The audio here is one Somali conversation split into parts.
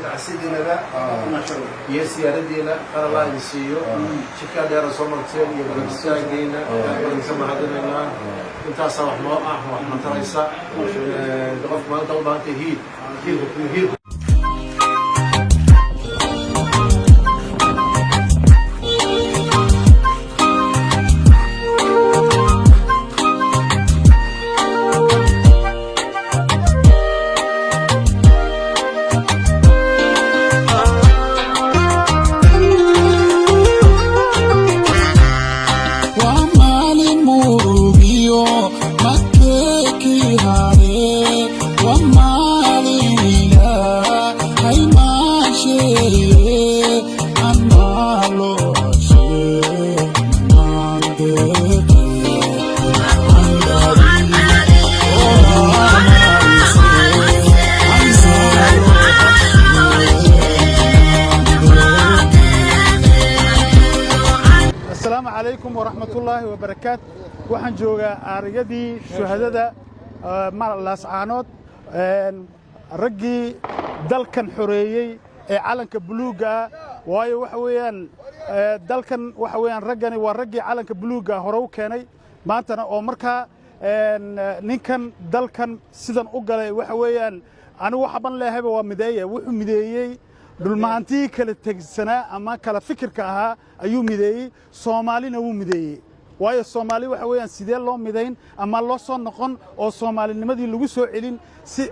Tacsidiinaba iyo siyaaradiina qaralaa idin siiyo, jidkaa dheera soo marteen iyo garab istaagiina aad baan idinka mahadinaynaa. Intaasaa wax noo ah, wax na taraysa. Qofka maanta u baahantay hiil, hiilka hiilka. Waa maalin murugiyo makeekii hare, waa maalin Ilaahay maasheeye anaa loo hashe maandeeqe. Asalaamu calaykum waraxmatullaahi wabarakaat. Waxaan joogaa aarigadii shuhadada Laascaanood, raggii dalkan xoreeyey ee calanka buluugga ah. Waayo, waxa weeyaan dalkan, waxa weeyaan raggani waa raggii calanka buluugga ah hore u keenay. Maantana oo markaa ninkan dalkan sidan u galay, waxa weeyaan anigu waxa ban leehayba waa mideeye. Wuxuu mideeyey dhulmahantii kala tegsanaa ama kala fikirka ahaa ayuu mideeyey. Soomaalina wuu mideeyey. Waayo, Soomaali waxa weeyaan sidee loo midayn ama loo soo noqon oo soomaalinimadii lagu soo celin si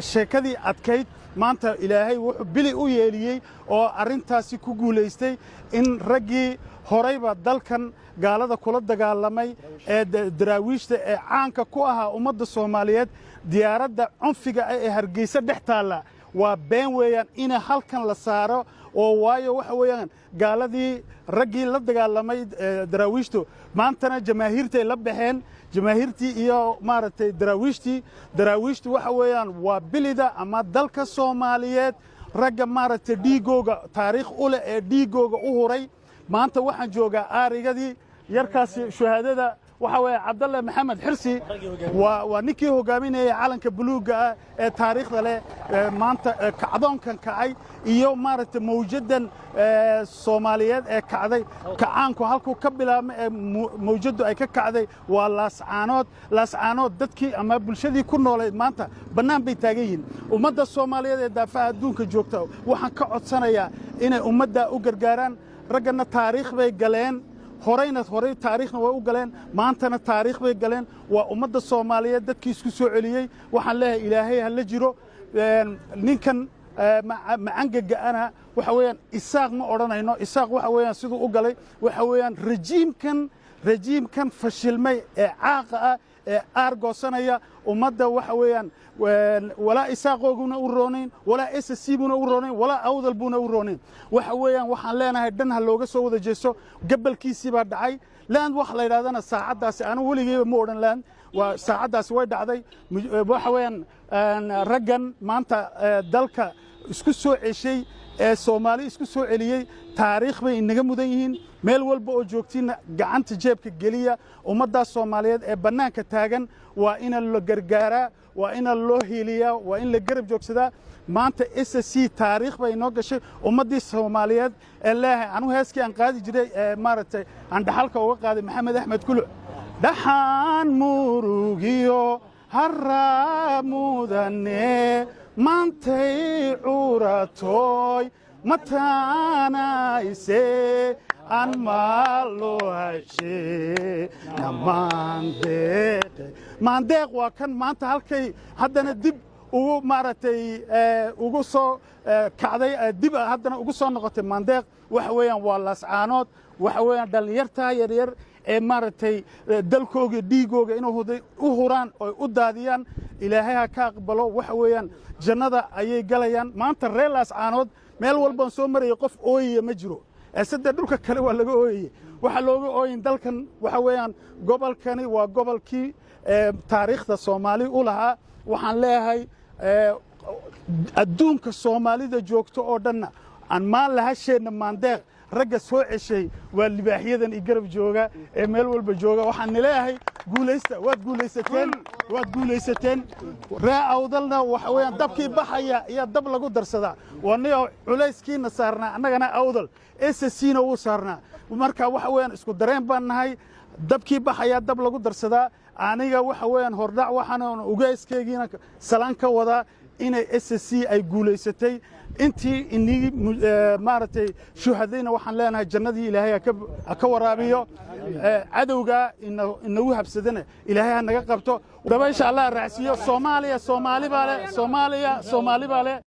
sheekadii adkayd? Maanta Ilaahay wuxuu bili u yeeliyey oo arrintaasi ku guulaystay in raggii horayba dalkan gaalada kula dagaalamay ee Daraawiishta ee caanka ku ahaa ummadda Soomaaliyeed. Diyaaradda cunfiga ah ee Hargeysa dhex taalla waa been weeyaan ina halkan la saaro oo waayo, waxa weeyaan gaaladii raggii la dagaalamay Daraawiishtu maantana jamaahiirtay la baxeen, jamaahiirtii iyo maaragtay Daraawiishtii. Daraawiishtu waxa weeyaan waa bilida ama dalka Soomaaliyeed ragga maaragtay dhiigooga taariikh u leh ee dhiigooga u huray. Maanta waxaan joogaa aarigadii yarkaasi shuhaadada. Waxa weeye Cabdalle Maxamed Xirsi, waa ninkii hogaaminayay calanka buluugga ah ee taariikhda leh. Maanta kacdoonkan kacay iyo maaragtay mawjaddan Soomaaliyeed ee kacday, kacaanku halkuu ka bilaabmay ee mawjaddu ay ka kacday waa Laascaanood. Laascaanood dadkii ama bulshadii ku noolayd maanta bannaan bay taagan yihiin. Ummadda Soomaaliyeed ee daafaha adduunka joogta waxaan ka codsanayaa inay ummaddaa u gargaaraan. Ragganna taariikh bay galeen, horayna horay taariikhna way u galeen, maantana taariikh bay galeen. Waa ummadda Soomaaliyeed dadkii isku soo celiyey. Waxaan leeyahay Ilaahay ha la jiro. Ninkan macangaga'ana waxa weeyaan Isaaq ma odhanayno. Isaaq waxa weeyaan siduu u galay, waxa weeyaan rajiimkan fashilmay ee caaqa ah ee aargoosanaya ummadda. Waxa weeyaan walaa Isaaqooguna u roonayn, walaa SSC buna u roonayn, walaa Awdal buuna u roonayn. Waxa weeyaan waxaan leenahay dhan ha looga soo wada jeesto. Gabalkiisii baa dhacay. Land wax la yidhahdana saacaddaasi anigu weligeyba ma odhan land. Waa saacaddaasi way dhacday. Waxa weeyaan raggan maanta dalka isku soo ceshay ee Soomaali isku soo celiyey taariikh bay inaga mudan yihiin. Meel walba oo joogtiinna gacanta jeebka geliya. Ummaddaas Soomaaliyeed ee bannaanka taagan waa ina la gargaaraa, waa ina loo hiiliyaa, waa in la garab joogsadaa. Maanta SSC taariikh bay inoo gashay ummaddii Soomaaliyeed ee leeyahay. Anugu heeskii aan qaadi jiray ee maaragtay aan dhaxalka uga qaaday Maxamed Axmed Kuluc, dhaxaan murugiyo haraa mudane maantay curatoy mataanayse aan maalo hashe na maandeeqe. Maandeeq waa kan maanta halkay haddana dib ugu maaragtay ugu soo kacday, dib haddana ugu soo noqotay Maandeeq. Waxa weeyaan waa Laascaanood. Waxa weeyaan dhallinyartaa yaryar ee maaragtay dalkooga dhiigooga inay u huraan oy u daadiyaan, Ilaahay ha ka aqbalo. Waxa weeyaan jannada ayay galayaan. Maanta reer Laascaanood meel walbaan soo marayay qof ooyaya ma jiro. Eesade dhulka kale waa laga ooyayey. Waxaa looga ooyin dalkan waxa weeyaan gobolkani waa gobolkii taariikhda Soomaali u lahaa. Waxaan leeyahay adduunka Soomaalida joogto oo dhanna aan maan lahasheenna Maandeeq. Ragga soo ceshay waa libaaxyadan i garab jooga ee meel walba jooga. Waxaan nileeyahay guulaysta, waad guulaysateen, waad guulaysateen. Ree Awdalna waxa weeyaan dabkii baxaya ayaa dab lagu darsadaa. Waa culayskiina saarnaa annagana Awdal, SSC-na wuu saarnaa. Marka waxa weeyaan isku dareen baan nahay, dabkii baxayaa dab lagu darsadaa. Aniga waxa weeyaan hordhac waxaan ugaaskeygiina salaan ka wadaa inay SSC ay guulaysatay. Intii inii maaragtay shuhadayna waxaan leenahay jannadii Ilaahay ha ka waraabiyo, cadowgaa inagu habsadana Ilaahay ha naga qabto, dabaysha Allah raacsiiyo. Soomaaliya Soomaali baa leh, Soomaaliya Soomaali baa leh.